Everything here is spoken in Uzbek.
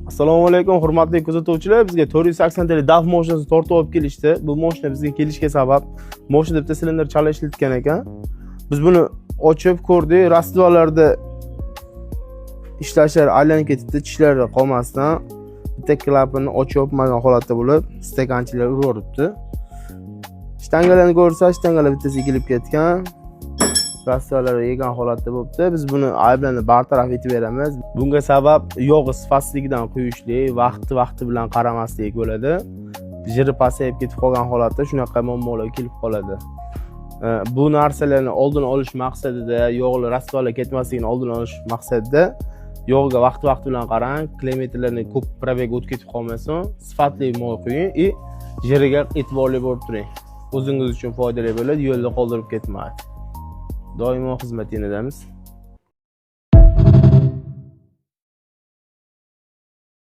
Assalomu alaykum, hurmatli kuzatuvchilar. Bizga 480 tli DAF mashinasini tortib olib kelishdi. Bu mashina bizga kelishga sabab mashinada bitta silindr chala ishlatgan ekan. Biz buni ochib ko'rdik. Раствор larda ishlashlar aylanib ketibdi, tishlari qolmasdan bitta klapanni ochib yopmagan holatda bo'lib, стаканчик lar uraveribdi. Shtangalarni ko'rsa, shtangalar bittasi egilib ketgan. Раствор lar yegan holatda bo'libdi. Biz buni ayblarni bartaraf etib beramiz. Bunga sabab yog'i sifatsizligidan quyishlik, vaqti vaqti bilan qaramaslik bo'ladi. Жир i pasayib ketib qolgan holatda shunaqa muammolar kelib qoladi. Bu narsalarni oldini olish maqsadida, yog'li раствор lar ketmasligini oldini olish maqsadida yog'ga vaqti vaqti bilan qarang, kilometrlarni ko'p пробег o'tib ketib qolmasin, sifatli moy quying и жир iga e'tiborli bo'lib turing. O'zingiz uchun foydali bo'ladi, yo'lda qoldirib ketmang. Doimo xizmatinglardamiz.